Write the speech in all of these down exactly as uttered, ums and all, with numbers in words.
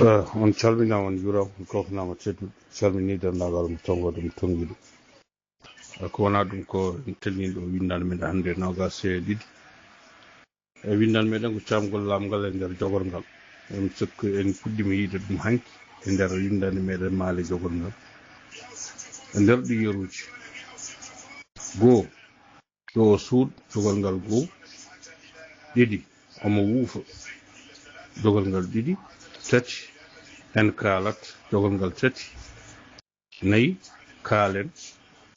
Eh, on calminaama, on njuuraama, on kofnaama teddude. Calminii denndaangal mo tonngude, mo tonngiiɗo. Eh, ko wonaa ɗum, ko en tellini ɗo winndaande men hannde noogaas e ɗiɗi. E winndaande meɗen ko caamgol laamgal e nder jogorngal. En sikku en puɗɗiima yiide ɗum hanki e nder winndaande meɗen maale jogorngal. E nder ɗi yeruuji, goo, yo o suuɗ, jogorngal goo. Ɗiɗi, omo wuufa, jogorngal ɗiɗi. Tati, en kaalat, jogorngal tati. Nayi, kaalen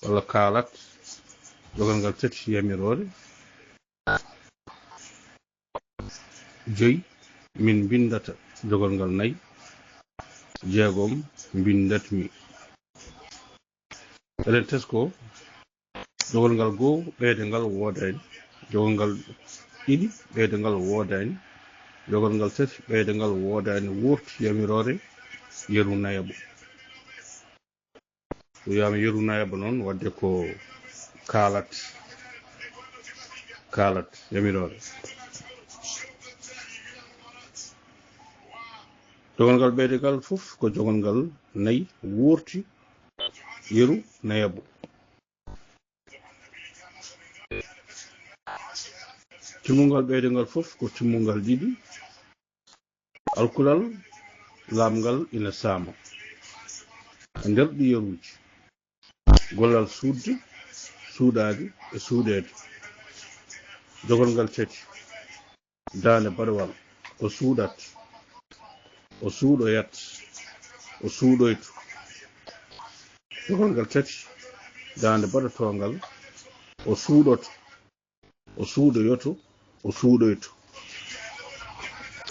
walla kaalat, jogorngal tati, yamiroore. Joyi, min mbinndata, jogorngal nayi. Jeegom, mbinndatmi. Eɗen tesko, jogorngal goo, ɓeydangal woodaani. Jogorngal ɗiɗi, ɓeydangal woodaani. Jogorngal tati, ɓeydangal woodaani. Wurti yamiroore, yeru nayaɓo. So wiyaama yeru nayaɓo noon, waɗde ko kaalat, kaalat, yamiroore. Jogorngal ɓeydangal fof ko jogorngal nayi, wurti yeru nayaɓo. Timmungal ɓeydangal fof ko timmungal ɗiɗi. Alkulal laamgal ina saama e nder ɗi yeruuji. Gollal suuɗde, suuɗaade e suuɗeede. Jogorngal tati, daande baɗowal, o suuɗat, o suuɗoyat, o suuɗoyto. Jogorngal tati, daande baɗotoongal, o suuɗoto, o suuɗoyoto, o suuɗoyto.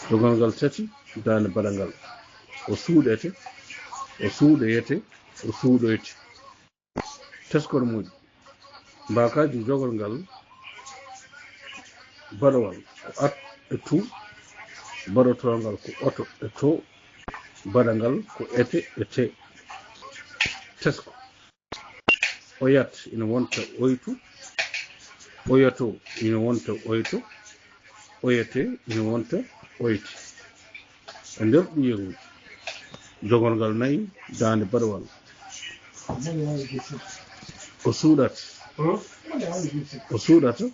Jogorngal tati, daande baɗangal, o suuɗete, o suuɗoyete, o suuɗoyte. Teskor moƴƴi. Mbaakaaji jogorngal baɗowal ko at e tu, baɗotoongal ko oto e to, baɗangal ko ete e te. Tesko. Oyat ina wonta oytu, oyato ina wonta oyto, oyete ina wonta oyti. E nder ɗi yeruuji, jogorngal nayi, daande baɗowal, o suuɗat, o suuɗata,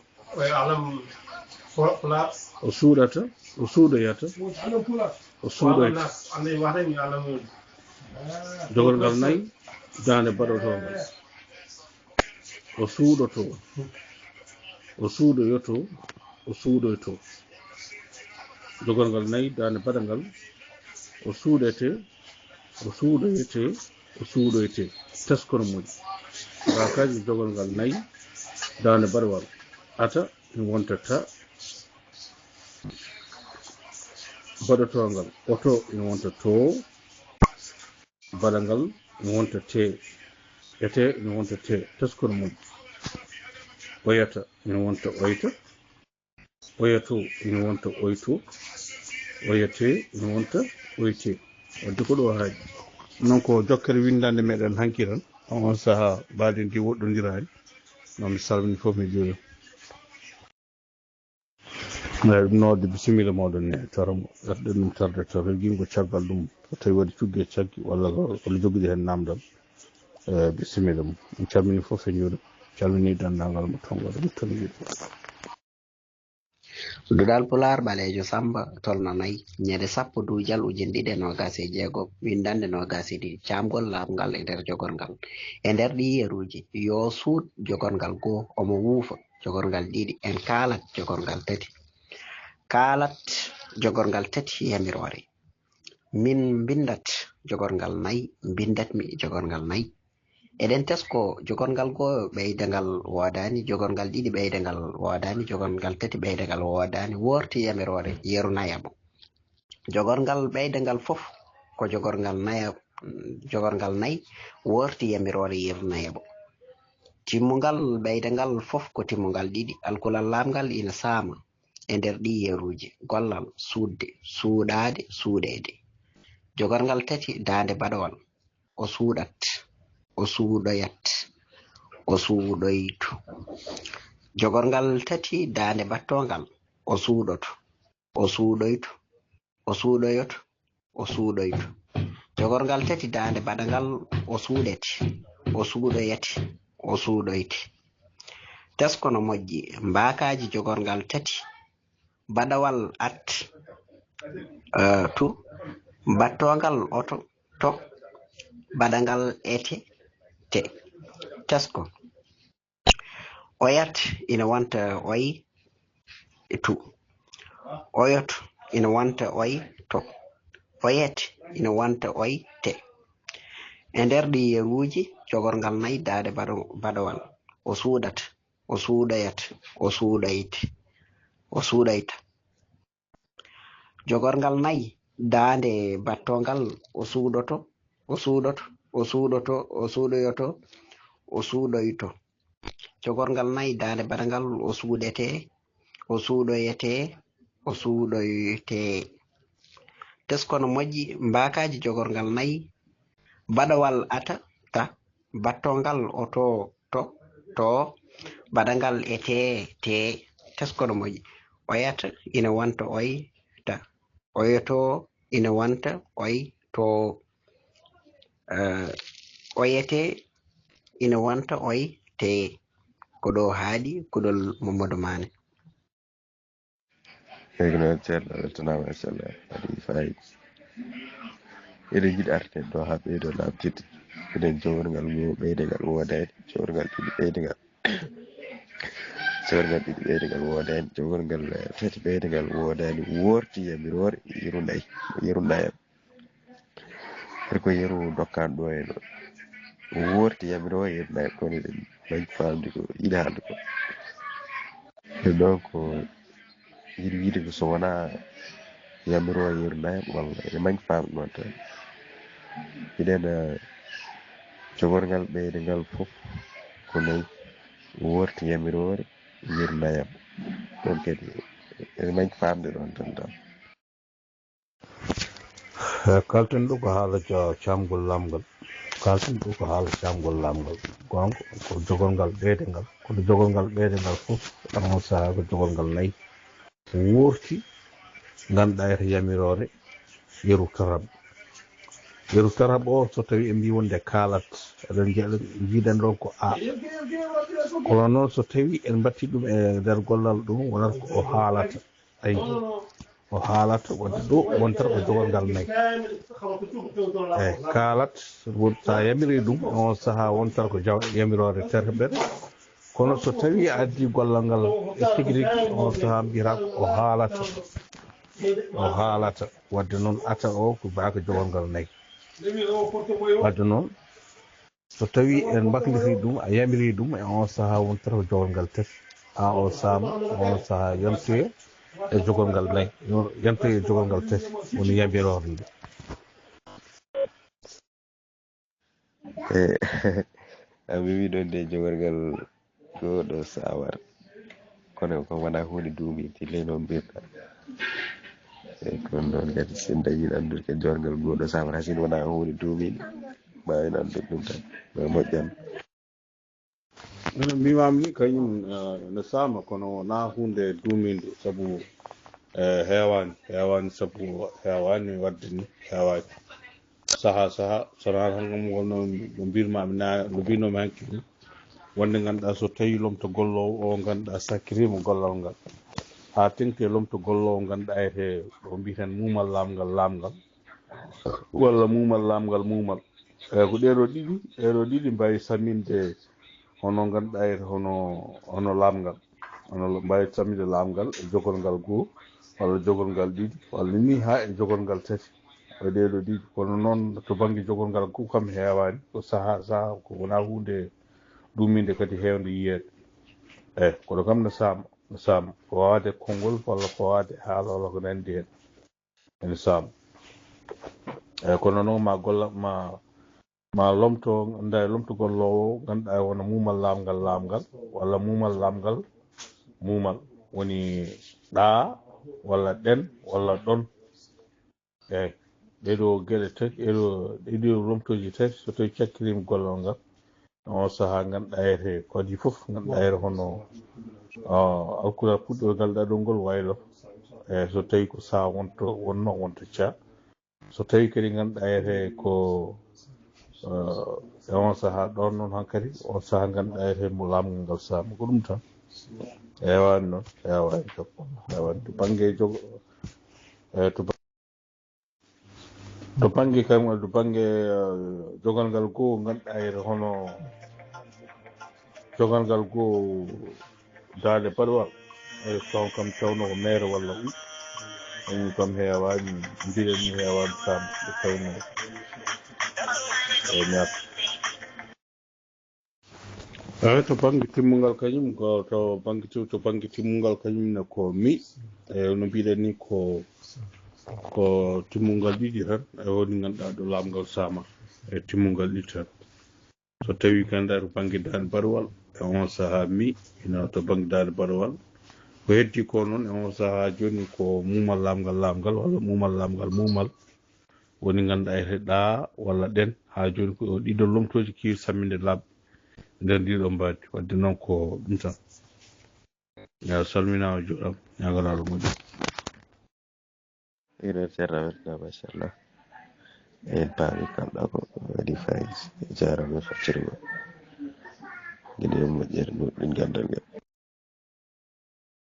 o suuɗata, o suuɗoyata, o suuɗoyta. Jogorngal nayi, daande baɗotoongal, o suuɗoto, o suuɗoyoto, o suuɗoyto. Jogorngal nayi, daande baɗangal, o suuɗete, o suuɗoyete, o suuɗoyte. Teskor moƴƴi. Mbaakaaji jogorngal nayi, daande baɗowal, ata ina wonta ta, baɗotoongal, oto ina wonta to, baɗangal ina wonta te, ete ina wonta te. Teskor moƴƴi. Oyata ina wonta oyta, oyato ina wonta oyto, oyete ina wonta oyte. Wadde ko ɗo haaɗi. Noon ko jokkere winndaande meɗen hanki tan. On sahaa mbaɗen ndi woɗɗondiraani. Noon mi salmini fof, mi juura. Eeyi, ɗum noon, wadde bisimilla mooɗon e tarango. Ɓerɗe ɗum tarde, tarango caggal ɗum. So tawi waɗi cugge caggi walla, walla jogude heen naamndal. Eeyi, bisimilla mum. En calmini fof e njuuɗo. Calmini denndaangal mo tonngoɗo mo tonngiɗo. Duɗal Pulaar ɓaleejo Sammba tolno nayi, ñande sappo duujal ujine ɗiɗi e noogaas e jeego, winndannde noogaas e ɗiɗi, caamgol laaɓngal e nder jogorngal. E nder ɗii yeruuji, yo suuɗ jogorngal goo, omo wuufa jogorngal ɗiɗi, en kaalat jogorngal tati. Kaalat jogorngal tati yamiroore. Min mbinndat jogorngal nayi, mbinndatmi jogorngal nayi. Eɗen tesko jogorngal goo ɓeydangal woodaani, jogorngal ɗiɗi ɓeydangal woodaani, jogorngal tati ɓeydangal woodaani, woorti yamiroore yeru nayaɓo. Jogorngal ɓeydangal fof ko jogorngal nayaɓo, jogorngal nayi woorti yamiroore yeru nayaɓo. Timmungal ɓeydangal fof ko timmungal ɗiɗi, alkulal laaɓngal ina saama e nder ɗii yeruuji, gollal, suuɗde, suuɗaade, suuɗeede. Jogorngal tati, daande baɗowal, o suuɗat, o suuɗoyat, o suuɗoytu. Jogorngal tati, daande baɗtoongal, o suuɗoto, o suuɗoytu, o suuɗoyoto, o suuɗoyto. Jogorgal tati daande baɗangal o suuɗete, o suuɗoyete, o suuɗoyte. Tesko no moƴƴi. Mbaakaaji jogorgal tati, baɗawal at, eh, tu, battoongal oto, to, baɗangal ete, te. Tesko. Oyat ina wonta oy, tu. Oyot ina wonta oy, to. Oyet ina wonta oy, te. E nder ɗi yeruuji, jogorgal nayi daande baɗo-, baɗowal. O suuɗat, o suuɗoyat, o suuɗoyte, o suuɗoyta. Jogorgal nayi, daande battoongal, o suuɗoto, o suuɗoto, o suuɗoto, o suuɗoyoto, o suuɗoyto. Jogorgal nayi, daande baɗangal, o suuɗete, o suuɗoyete, o suuɗoyte. Tesko no moƴƴi. Mbaakaaji jogorgal nayi, baɗawal ata, ta, battoongal oto, to, to, baɗangal ete, te. Tesko no moƴƴi. Oyata ina wonta oy, ta. Oyoto ina wonta oy, to. Eh, oyete ina wonta oy, te. Ko ɗo haaɗi kuɗol Mamadou Mané. Eyi ko noon, ceerno, a weltanaama, machallah, waɗi faayiida. Eɗen njiɗi arde ɗo haa ɓeydo laaɓtude. Eɗen jogorgal ngo ɓeydangal woodaani, jogorgal ɗiɗi ɓeydangal, jogorgal ɗiɗi ɓeydangal woodaani, jogorgal, eh, tati ɓeydangal woodaani, woorti yamiroore, yeru nayi, yeru nayam. Hari ko yeru dokkan ɗo e ɗo. Woorti yamiroore yeru nayi, kono eɗen manki faamde ko yiɗi haalde ko. E donc, yiɗi wiide ko so wonaa yamiroore yeru nayi, walla eɗen manki faamde noon tan. Hiɗen, eh, jogorgal ɓeydangal fof ko nayi. Woorti yamiroore yeru nayam. Ɗoon kadi eɗen manki faamde ɗoon tan tan. Eh, kalten ɗo ko haala ca-, caamgol laamgal. Kalten ɗo ko haala caamgol laamgal. Goonga, ko jogorgal ɓeydangal. Kono jogorgal ɓeydangal fof, on sahaa ko jogorgal nayi. Woorti, ngannduɗaa e to yamiroore, yeru tarab. Yeru tarab o, so tawi en mbii wonde kaalat, eɗen njiya-, eɗen njiidan ɗon ko a. Kono noon so tawi en mbatti ɗum e nder gollal ɗum, wonata ko o haalata. Ayi, o haalata wadde ɗo wontata ko jogorgal nayi. Eyi, kaalat, so yamiri ɗum, on sahaa wontata ko jaw-, yamiroore terɓere. Kono so tawi a addi gollal ngal e tigi rigi, on sahaa mbiyata ko o haalata. O haalata. Wadde noon ata o ko baaka jogorgal nayi. Wadde noon, so tawi en mbakliti ɗum, a yamiri ɗum, e on sahaa wontata ko jogorgal tati. A o saama, on sahaa yontoye e jogorgal nayi, yontoye e jogorgal tati, woni yamiroore nde. E, a wiwi ɗon de jogorgal goo ɗo sawar. Kono ko wona huunde duumiinde, ley no mbirɗa. E kono noon kadi, so en dañii anndude kadi jogorgal goo ɗo sawar, hay sinno wona huunde duumiinde, mbaawen anndude ɗum tan, ma moƴƴan. No mbimami ni, kañum, eh, no saama, kono wona huunde duumiinde, sabu, eh, heewaani, heewaani, sabu heewaani wadde ni, heewaani. Saha, saha, so wona tan ngol no, no mbirmami na, no mbinomi hanki ni, wonde ngannduɗaa so tawi lomto golloowo o, ngannduɗaa sakkitiima gollal ngal, haa teŋti e lomto golloowo ngannduɗaa etee ɗo mbiyeten muumal laamngal, laamngal, walla muumal laamngal, muumal. Eyi, ko ɗee ɗoo ɗiɗi, ɗee ɗoo ɗiɗi mbaawi samminde hono ngannduɗaa etee hono, hono laamngal. Hono lo-, mbaawi samminde laamngal e jogorgal goo, walla jogorgal ɗiɗi, walla nii haa e jogorgal tati. E ɗee ɗoo ɗiɗi. Kono noon, to bannge jogorgal goo kam heewaani, ko saha, saha, ko wonaa huunde duumiinde kadi heewnde yiyeede. Eyi, kono kam no saama, no saama. Ko waawde konngol, walla ko waawde haala, walla ko nanndi heen. Ene saama. Eyi, kono noon ma golla, ma, ma lomto, nda e lomto golloowo, ngannduɗaa wona muumal laamngal, laamngal, walla muumal laamngal, muumal. Woni ɗaa, walla ɗen, walla ɗon. Eyi, ɗee ɗoo geɗe tati, ɗee ɗoo, ɗee ɗoo lomtooji tati, so tawi cakkitiima gollal ngal, on sahaa ngannduɗaa etee kadi fof, ngannduɗaa etee hono, ah, alkulal puɗɗorgal ɗaɗol ngol waylo. Eyi, so tawi ko sa wonto, wonno, wonto ca. So tawi kadi ngannduɗaa yete ko eh, e on sahaa ɗon noon hankadi on sahaa ngannduɗaa yete mo laamgal ngal saama ko ɗum tan. Heewaani noon, heewaani kam, heewaani to bannge jogo eh, to ba- to bannge kam to bannge eh, jogal ngal goo ngannduɗaa yete hono jogal ngal goo daande baɗowal. Eyi, so taw kam tawno ko maire walla ɗum, ɗum kam heewaani, mbiɗen ni heewaani kam ɓe tawno e maire. Eyi, to bannge timmungal kañum ko to bannge to bannge timmungal kañum ne ko mi. Eyi, no mbiɗen ni ko ko timmungal ɗiɗi tan e woni ngannduɗaa ɗo laamgal saama e timmungal ɗiɗi tan. So tawi kanda to bannge daande baɗowal e on sahaa mi ina to bannge daande baɗowal. Ko heddi ko noon e on sahaa jooni ko mumal laamgal laamgal walla mumal laamgal mumal woni ngannduɗaa e ɗa walla ɗen haa jooni ko ɗiɗo lomtooji kiir samminde laaɓɓe nder ndiɗo mbaadi. Wadde noon ko ɗum tan. Ya salminaama joɗam ñagalaaɗo moƴƴo. Ina jarama ina machallah. En paami kalɗa ko waɗi fayida. Jarama e faccirgo. Gila e moƴƴere ɗum ɗin gandal ngal.